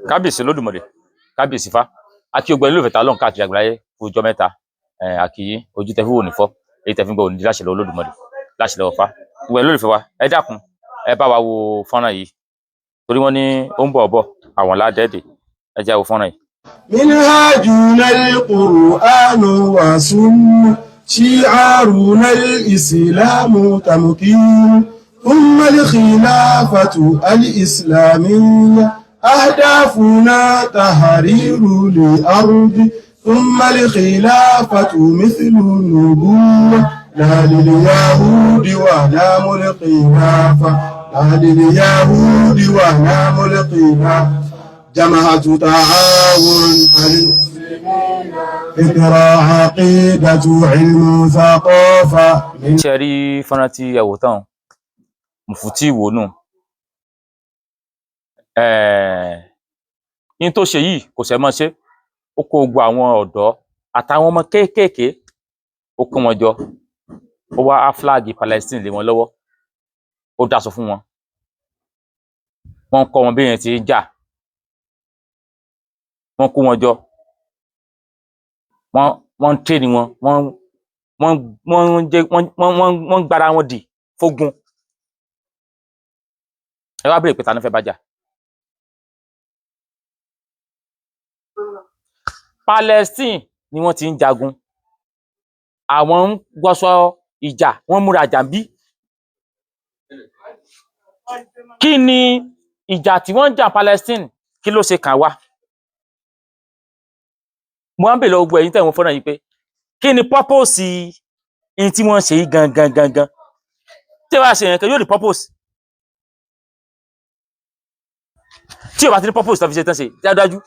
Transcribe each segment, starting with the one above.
Kábíyèsí Olódùmarè, kábíyèsí Ifá, akí ogun ẹni lóòfẹ́ ta lọ́n káàkiri àgbáyé fún ọjọ́ mẹ́ta. Àkìyí ojú tẹ fi wò ní fọ́, èyí tẹ fi ń gbọ́ òní di láṣẹ lọ́wọ́ Olódùmarè, láṣẹ lọ́wọ́ Ifá. Gbogbo ẹni lólùfẹ́ wa, ẹ dákun, ẹ bá wa wo fọ́nrán yìí torí wọ́n ní ó ń bọ̀ bọ̀ àwọn ládẹ́ẹ̀dẹ̀. Ẹ jẹ́ wo fọ́nrán yìí. منهاجنا القرآن وسنة، شعارنا الإسلام تمكين، ثم الخلافة الإسلامية، أهدافنا تحرير لأرض، ثم الخلافة مثل النبوة، لا لليهود ولا الخلافة، لا لليهود ولا الخلافة. جماعة تعاون المسلمين، فكرة، عقيدة، علم، ثقافة من Ṣe rí fọ́nrán tí ẹ wò tán, Mùfútì Ìwó nù. Ní tó ṣe yìí kò ṣe mọ́ ṣe. Ó kó gbogbo àwọn ọ̀dọ́ àtàwọn ọmọ kéékèèké, ó kó wọn jọ, ó wá á flag Palestine lé wọn lọ́wọ́, ó dáṣọ fún wọn, wọ́n ń kọ́ wọn bí èèyàn ti ń jà. Wọ́n kó wọn jọ, wọ́n ń train wọn, wọ́n jẹ́ wọ́n ń gbára wọn dì fógun. Ẹ wá béèrè pé ta ló fẹ́ bá jà? Palestine ni wọ́n ti ń jagun, àwọn ń wọṣọ ìjà, wọ́n múra jàǹbí. Kí ni ìjà tí wọ́n ń jà Palestine, kí ló ṣe kàn wá? Mo wá ń bèèrè lọ́wọ́ gbogbo ẹ̀yin tẹ̀ wọ́n fọ́nrán yìí pé kí ni purpose in tí wọ́n ń ṣe yìí gangan gangan? Tí wàá ṣe yẹn kan yóò ní purpose. Tí o bá ti ní purpose tó fi ṣe tán ṣe dájúdájú,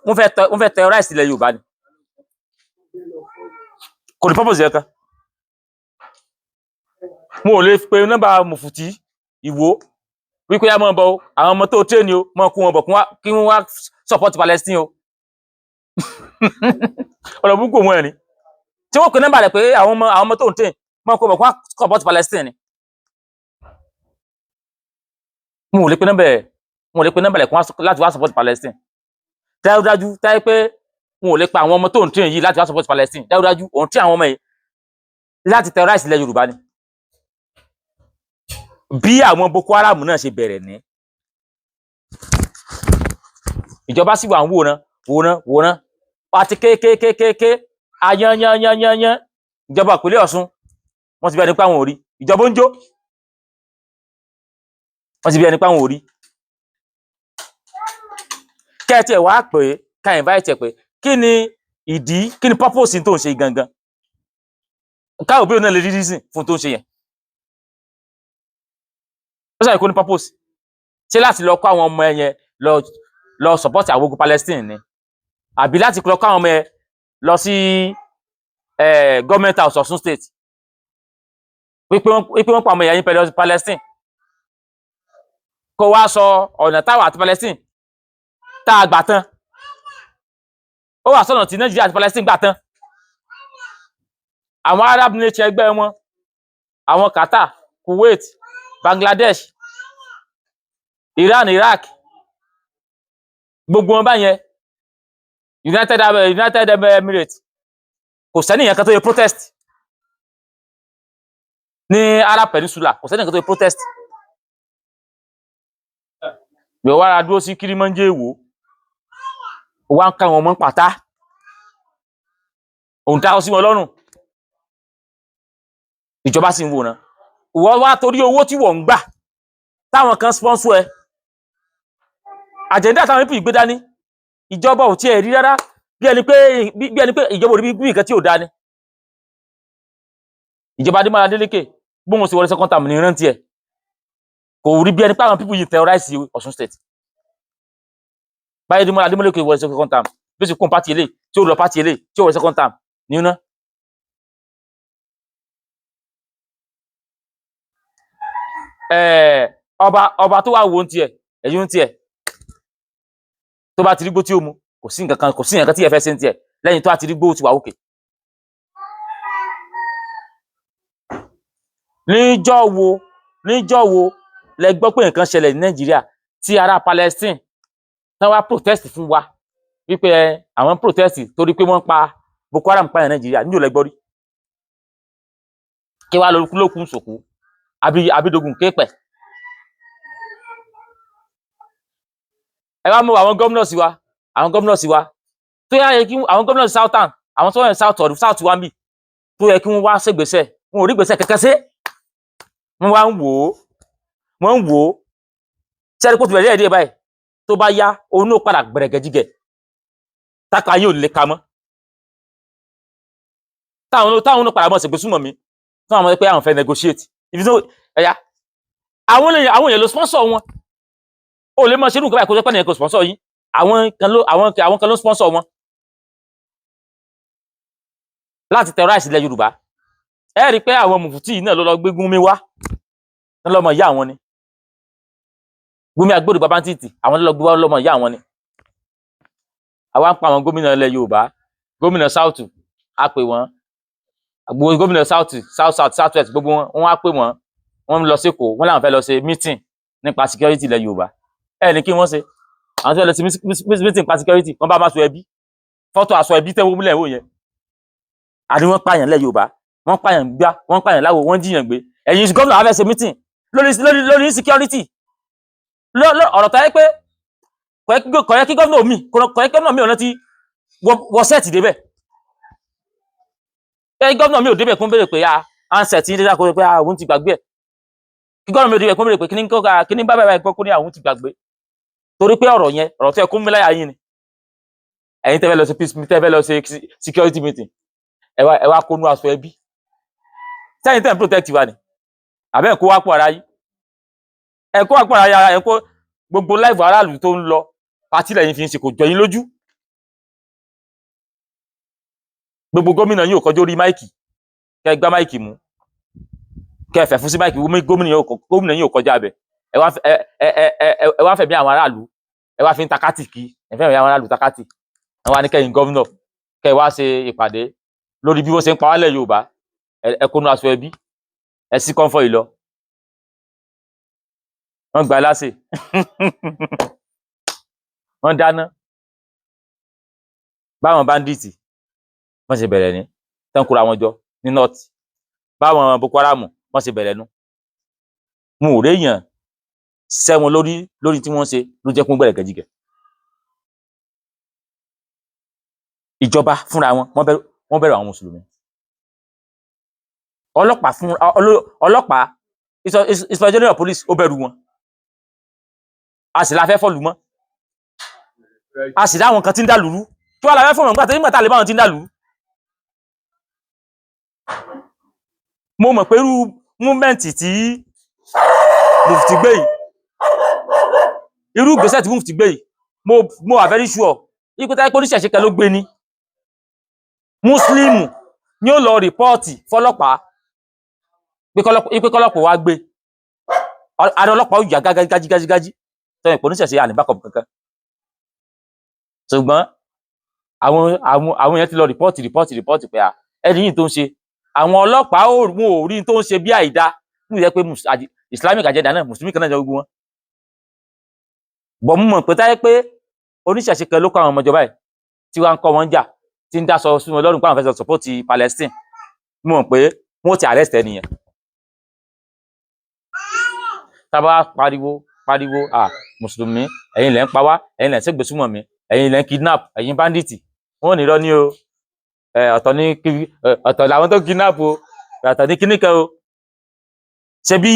wọ́n fẹ́ terrorize ilẹ̀ Yorùbá ni. Kò ní purpose yẹn kan. Mo ò lè pe nọ́mbà Mùfútì Ìwó wípé yá máa bọ̀ o, àwọn ọmọ tó train o, máa kó wọn bọ̀ kí wọ́n wá support Palestine o. Ọ̀rọ̀ burúkú òun ẹ̀ ni tí wọ́n pe nọ́mbà rẹ̀ pé àwọn ọmọ tó ń train, máa kó bọ̀ kí wọ́n support Palestine ni. Mo ò lè pe nọ́mbà ẹ̀, mo ò lè pe nọ́mbà rẹ̀ láti wá support Palestine. Dájúdájú táyé pé wọn ò lè pa àwọn ọmọ tó ń train yìí láti wá support Palestine. Dájúdájú, òun train àwọn ọmọ yìí láti terrorize ilẹ̀ Yorùbá ni, bí àwọn Boko Haram náà ṣe bẹ̀rẹ̀ ní. Ìjọba sì wà ń wòran wòran wòran àti kékékékéké ayanyanyanyanyan. Ìjọba ìpínlẹ̀ Ọ̀ṣun, wọ́n ti bí ẹni pé àwọn ò rí. Ìjọba ń jó, wọ́n ti bí ẹni pé àwọn ò rí. Kẹ́ẹ̀tì ẹ̀ wá pé ká invite ẹ̀ pé kí ni ìdí, kí ni purpose tó ń ṣe gangan, káwọn òbí náà lè rí reason fún tó ń ṣe yẹn. Ó sàyẹ̀kó ní purpose ṣé láti lọ kó àwọn ọmọ ẹ yẹn lọ support àwọn ogun Palestine ni, àbí láti lọ kó àwọn ọmọ ẹ lọ sí government house Ọ̀ṣun State wípé wọ́n pa ọmọ ẹ̀yà yín pẹ̀lú Palestine, kó wá sọ ọ̀nà táwa àti Palestine tá a gbà tán, ó wà sọ̀nà tí Nàìjíríà àti Palestine gbà tán. Àwọn Arab nation ẹgbẹ́ wọn, àwọn Qatar, Kuwait, Bangladesh, Iran, Iraq, gbogbo wọn báyẹn, United Arab Emirates, kò sẹ́nìyàn kan tó yẹ protest ní Arab Peninsula, kò sẹ́nìyàn kan tó yẹ protest. Gbẹ̀ wá ra dúró sí Kilimanjaro Èwo, ó wá ń ká wọn mọ́ pátá, òun dá sí wọn lọ́rùn. Ìjọba sì ń wòran. Ìwọ wá torí owó tí wọ́n ń gbà táwọn kan sponsor ẹ, agenda táwọn people gbé dání, ìjọba ò tiẹ̀ rí rárá, bí ẹni pé ìjọba ò rí bí nǹkan tí ò dá ni. Ìjọba Adémọ́lá Adélékè, bóun sì wọlé second term ní rántí ẹ, kò rí bí ẹni pé àwọn people yìí terrorize Ọ̀ṣun State. Báyìí Adémọ́lá Adélékè wọlé second term, bí ó sì kún party eléyìí tí ó lọ party eléyìí tí ó wọlé second term ní iná. Ọba tó wà wo ń tiẹ̀, ẹ̀yìn ń tiẹ̀, tó bá ti rí gbó tí ó mu, kò sí nǹkan kan, kò sí nǹkan tí ẹ fẹ́ ṣe ń tiẹ̀ lẹ́yìn tó bá ti rí gbó ti wà òkè. Níjọ́ wo, níjọ́ wo lẹ gbọ́ pé nǹkan ṣẹlẹ̀ ní Nàìjíríà tí ará Palestine Tán wá protest fún wa wípé ẹ àwọn protest torí pé wọ́n pa Boko Haram pààyàn Nàìjíríà níjò lẹ́gbọ́rí. Kí wàá lókun lókun sòkú àbídógún képẹ̀. Ẹ wá mú àwọn gómìnà sí wa, àwọn gómìnà sí wa tó yẹ kí àwọn gómìnà southern, àwọn tó yẹ south ọdún south wa ń bì tó yẹ kí wọ́n wá ṣègbésẹ̀, wọn ò rí gbèsè kẹkẹ sí. Wọ́n wá ń wò ó, wọ́n ń wò ó. Sẹ́ni kó ti bẹ̀rẹ̀ díẹ̀ báyìí, tó bá yá òun náà padà gbẹ̀rẹ̀gẹ̀jigẹ̀ táka yóò lè ka mọ́. Táwọn náà padà mọ̀ ṣègbésùmọ̀ mi tí wọ́n mọ̀ pé àwọn fẹ́ negotiate ibi tó ẹ̀yà àwọn èèyàn ló sponsor wọn. Ó lè mọ ṣerú nǹkan báyìí kó jẹ́ pé ẹnìkan kò sponsor yín. Àwọn kan ló sponsor wọn láti terrorize ilẹ̀ Yorùbá. Ẹ rí i pé àwọn mùfútì náà ló lọ gbé Gúnmi wá lọ́mọ ìyá àwọn ni Gúnmi agbódò bàbá títì, àwọn ló lọ gbé wá lọ́mọ ìyá àwọn ni. Àwa ń pa àwọn gómìnà ilẹ̀ Yorùbá, gómìnà south, á pè wọ́n, gbogbo gómìnà south, south south, south west, gbogbo wọn, wọ́n á pè wọ́n. Wọ́n lọ sékòó, wọ́n làwọn fẹ́ lọ ṣe meeting nípa security ilẹ̀ Yorùbá. Ẹ ní kí wọ́n ṣe àwọn tó fẹ́ lọ sí meeting nípa security, wọ́n bá má sọ ẹbí fọ́tò aṣọ ẹbí tẹ́wọ́ múlẹ̀ wò yẹn. Àní wọ́n pààyàn lẹ̀ Yorùbá, wọ́n pààyàn gbá, wọ́n pààyàn láwo, wọ́n jiyàn gbé. Ẹ̀yin gómìnà wá fẹ́ ṣe meeting lórí insecurity. Ọ̀rọ̀ tó yẹ pé kò yẹ kí gómìnà mi, kò yẹ kí gómìnà mi ò rántí wọ set débẹ̀. Kí gómìnà mi ò débẹ̀ kó ń béèrè pé a handset yín dídá, kó pé a òun ti gbàgbé ẹ̀. Kí gómìnà mi ò débẹ̀ kó ń béèrè pé kíní kíní bá bàbá ẹ̀, kó ní àwọn ti gbàgbé, torí pé ọ̀rọ̀ yẹn, ọ̀rọ̀ tó yẹ kó ń míláyà yín ni. Ẹ̀yin tẹ́ fẹ́ lọ sí peace, tẹ́ fẹ́ lọ sí security meeting, ẹ wá kó nú aṣọ ẹbí sẹ́yìn tẹ́ ń protect wa ni. Àbẹ́ ẹ̀ kó wá pọ̀ ara yín, ẹ̀ kó wá pọ̀ ara yín, ẹ̀ kó gbogbo life aráàlú tó ń lọ party lẹ́yìn fi ń ṣe, kò jọ yín lójú. Gbogbo gómìnà yóò kọjú orí mic, kẹ́ gbá mic mú, kẹ́ fẹ̀ fún sí mic. Gómìnà yóò kọjá abẹ. Ẹ wá fẹ̀mí àwọn aráàlú, ẹ wá fi ń takátì kí ẹ fẹ̀mí àwọn aráàlú takátì. Ẹ wá ní kẹ́yìn gómìnà kẹ́ ẹ wá ṣe ìpàdé lórí bí wọ́n ṣe ń pa wálẹ̀ Yorùbá. Ẹ kónú aṣọ ẹbí, ẹ sí kọ́ńfọ̀ yìí lọ. Wọ́n gba aláṣẹ, wọ́n dáná báwọn bandits wọ́n ṣe bẹ̀rẹ̀ ní tán kóra wọn jọ ní north, báwọn Boko Haram wọ́n ṣe bẹ̀rẹ̀ nu. Wọn ò réèyàn sẹ́ wọn lórí tí wọ́n ṣe ló jẹ́ kó gbẹ̀rẹ̀ gẹ̀jígẹ̀. Ìjọba fúnra wọn, wọ́n bẹ̀rù àwọn mùsùlùmí. Ọlọ́pàá fún ọlọ́pàá, inspector general police, ó bẹ̀rù wọn. A sì la fẹ́ fọ́lù mọ́, a sì láwọn kan tí ń dàlúrú. Kí wàá la fẹ́ fún wọn nígbà tá a lè bá wọn tí ń dàlúrú? Mo mọ̀ pé irú movement tí mufti gbé yìí, irú ìgbésẹ̀ tí mufti gbé yìí, mo wà very sure ikú táyé pé oníṣẹ̀ṣe kan ló gbé ní mùsùlùmù ni ó lọ report fọlọ́pàá pé kọ́lọ́pàá wá gbé. Ara ọlọ́pàá ó yà gágágájí tọ́yìn pé oníṣẹ̀ṣe àní backup kankan. Ṣùgbọ́n àwọn èèyàn ti lọ report report report pé ẹni yìí tó ń ṣe, àwọn ọlọ́pàá ò rí tó ń ṣe bí àìdá ní ìyẹn pé Islamic agenda náà, mùsùlùmí kan náà jọ gbogbo wọn bọ̀. Mú mọ̀ pé táyé pé oníṣẹ̀ṣe kan ló kọ́ àwọn ọmọ ìjọba yìí tí wọ́n ń kọ́ wọn jà, tí ń dáṣọ sí wọn lọ́rùn pé àwọn fẹ́ sọ support Palestine, mú mọ̀ pé wọ́n ti arrest ẹnìyẹn. Tá a bá pariwo pariwo, à mùsùlùmí, ẹ̀yin lẹ́ ń pa wá, ẹ̀yin lẹ́ ń ṣègbésùmọ̀ mi, ẹ̀yin lẹ́ ń kidnap, ẹ̀yin bandit, wọ́n ò ní irọ́ ní o. Ọ̀tọ̀ ní ọ̀tọ̀ làwọn tó kidnap o, ọ̀tọ̀ ní kíní kan o. Ṣe bí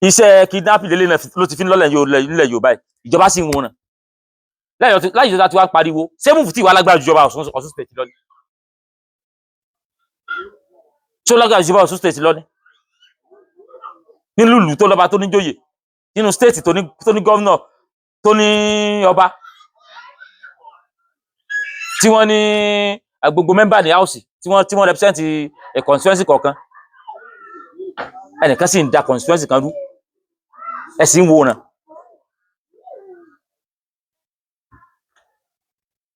iṣẹ́ kidnap lélẹ̀ náà ló ti fi ń lọ́lẹ̀ nílẹ̀ Yorùbá yìí, ìjọba sì ń wòran láyé ìjọba tí wàá pariwo. Ṣé mufti wà lágbára ju ìjọba Ọ̀ṣun state lọ ni? Ṣé ó lágbára ju ìjọba Ọ̀ṣun state lọ ni? Nínú ìlú tó lọ́ba, tó níjòyè, nínú state tó ní gómìnà, tó ní ọba, tí wọ́n ní gbogbo member ní house, tí wọ́n represent a constituency kọ̀ọ̀kan, ẹnìkan sì ń da constituency kan rú, ẹ sì ń wòran.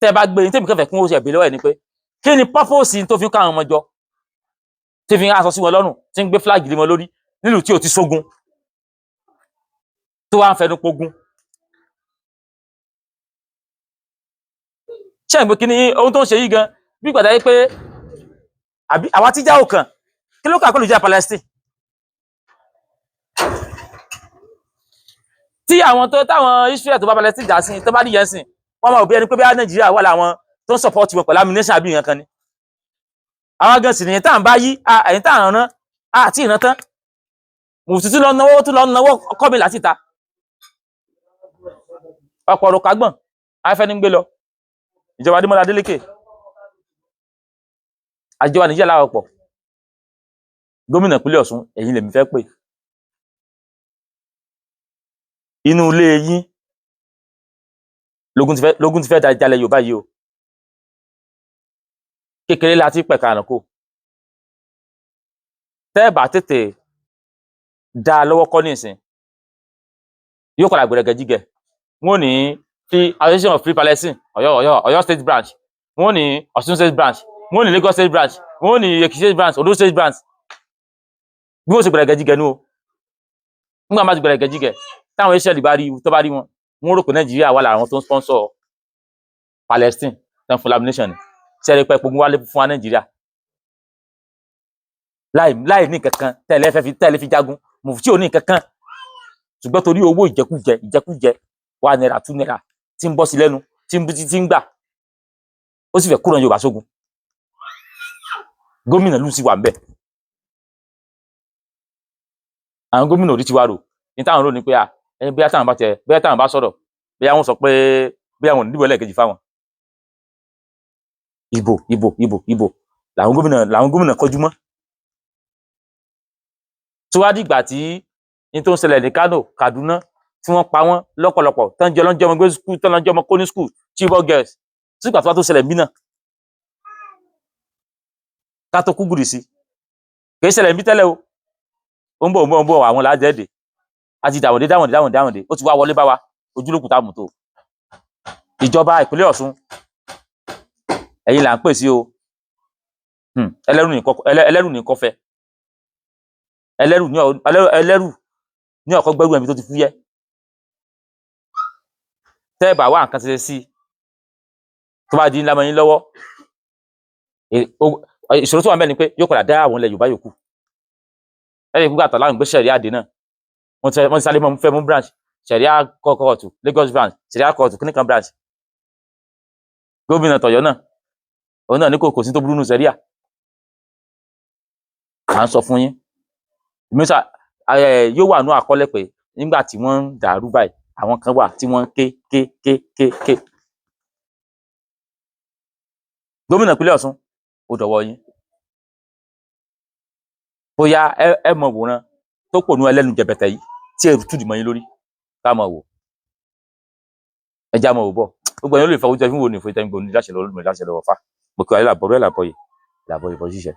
Tẹ́ ẹ bá gbé ní tèmi kẹfẹ kún ó ṣe ẹbí lọ́wọ́ ẹ ni pé kí ni purpose tó fi ń ká àwọn ọmọ jọ, tí fi ń aṣọ sí wọn lọ́rùn, tí ń gbé flag lé wọn lórí nílùú tí ò ti sógun, tó wá ń fẹnu pogun? Ṣé ẹ̀ ń pé kí ni ohun tó ń ṣe yìí gan, bí gbàdá yìí pé àbí àwa tíjà ò kàn, kí ló kà pẹ̀lú ìjà Palestine? Tí àwọn tó táwọn Israel tó bá Palestine jà sí, tó bá níyẹn sìn, wọn máa bí ẹni pé bí Nàìjíríà wà láwọn tó ń support wọn pẹ̀lú ammunition àbí nǹkan kan ni. Àwọn gan sì nìyẹn tá à ń bá yí ẹ̀yìn tá à ń rán àti ìran tán, mùtútù tún lọ náwó, tún lọ náwó kọ́ mi láti ta ọ̀pọ̀ ọ̀rọ̀ kágbọ̀n afẹ́ ní gbé lọ. Ìjọba Adémọ́lá Adélékè, àjọba Nàìjíríà láwọpọ̀, gómìnà ìpínlẹ̀ Ọ̀ṣun, ẹ̀yin lèmi fẹ́ pè. Inú ilé yín lógún ti fẹ́ da jalè Yorùbá yìí o. Kékeré la ti pẹ̀ka àrùn kò tẹ́ ẹ̀ bá tètè dá a lọ́wọ́ kọ́ nísìn, yóò padà gbẹ̀rẹ̀gẹ̀ jígẹ̀. Wọ́n ní Free Association of Free Palestine, Ọ̀yọ́ State Branch, wọ́n ní Ọ̀ṣun State Branch, wọ́n ní Lagos State Branch, wọ́n ní Ekiti State Branch, Ondo State Branch. Bí wọ́n ṣe gbẹ̀rẹ̀gẹ̀ jígẹ̀ nú o. Nígbà má ti gbẹ̀rẹ̀gẹ̀ jígẹ̀, táwọn Israẹli bá rí, tó bá rí wọn, wọ́n rò pé Nàìjíríà wà lára àwọn tó ń sponsor Palestine tán fún lamination ni. Sẹ́rí pẹ́ pogun wálé fún wa Nàìjíríà láì láì ní kankan tẹ́lẹ̀ fẹ́ fi tẹ́lẹ̀ fi jagun mùfútí ò ní kankan, ṣùgbọ́n torí owó ìjẹkújẹ ìjẹkújẹ, ₦1, ₦2 tí ń bọ́ sí lẹ́nu, tí ń gbà, ó sì fẹ́ kúrò ní Yorùbá sógun. Gómìnà lù sí wà ń bẹ̀. Àwọn gómìnà ò rí tiwa rò ní táwọn rò ní pé à ẹ bóyá táwọn bá tẹ, bóyá táwọn bá sọ̀rọ̀, bóyá wọ́n sọ pé bóyá wọn ò ní dìbò ẹlẹ́ẹ̀kejì fáwọn. Ìbò, ìbò, ìbò, ìbò làwọn gómìnà kọjú mọ́. Tó wá dìgbà tí ní tó ń ṣẹlẹ̀ ní Kano, Kaduna, tí wọ́n pa wọ́n lọ́pọ̀lọpọ̀ tán, jẹ́ lọ́njọ́ ọmọ gbé school tán, lọ́njọ́ ọmọ kó ní school, Chibok girls, sígbà tó wá tó ṣẹlẹ̀ mí náà ká tó kú gùrì sí. Kì í ṣẹlẹ̀ mí tẹ́lẹ̀ o. Ó ń bọ̀, ó ń bọ̀, ó ń bọ̀. Àwọn làájẹ́dẹ̀ àti dàwọ̀dé, dáwọ̀dé, dáwọ̀dé, dáwọ̀dé, ó ti wá wọlé bá wa ojúlókùn tá a mú tó. Ìjọba ìpínlẹ̀ Ọ̀ṣun, ẹ̀yin là ń pè sí o. Ẹlẹ́rù ní kọfẹ́, ẹlẹ́rù ní ọ̀kọ́ gbẹ́rù ẹ̀mí tó ti fúyẹ́. Tẹ́ ẹ bá wá nǹkan ṣe sí, tó bá di ńlá mọ́ yín lọ́wọ́, ìṣòro tó wà mẹ́rin ni pé yóò padà dá àwọn ilẹ̀ Yorùbá yòókù. Ẹ̀yìn gbígbà tàlá ń gbé sẹ̀ríà dé náà, wọ́n ti sáré mọ́ fẹ́ mú branch sẹ̀ríà kóòtù Lagos branch, sẹ̀ríà kóòtù kíníkan branch. Gómìnà tọ̀yọ́ náà, òun náà ní kò sí tó burú nù sẹ̀ríà. À ń sọ fún yín, mísà yóò wà nú àkọọ́lẹ̀ pé nígbà tí wọ́n ń dàrú báyìí, àwọn kan wà tí wọ́n ń ké ké ké ké ké. Gómìnà ìpínlẹ̀ Ọ̀ṣun, ó dọ̀wọ́ yín. Bóyá ẹ mọ̀ wòran tó pò nú ẹlẹ́nu jẹ̀bẹ̀tẹ̀ yìí tí èrú tùdì mọ́ yín lórí, ká mọ̀ wò, ẹ já mọ̀ wò bọ̀. Gbogbo ẹ̀yin olùfẹ́ ojú ẹ fi ń wò ní ìfẹ́ ìtẹ́gbọ̀n ní láṣẹ lọ́wọ́, láṣẹ lọ́wọ́ fà gbòkè ayé làbọ̀rọ̀ ẹ̀ làbọ̀ yìí làbọ̀ ìbọ̀ ṣíṣe.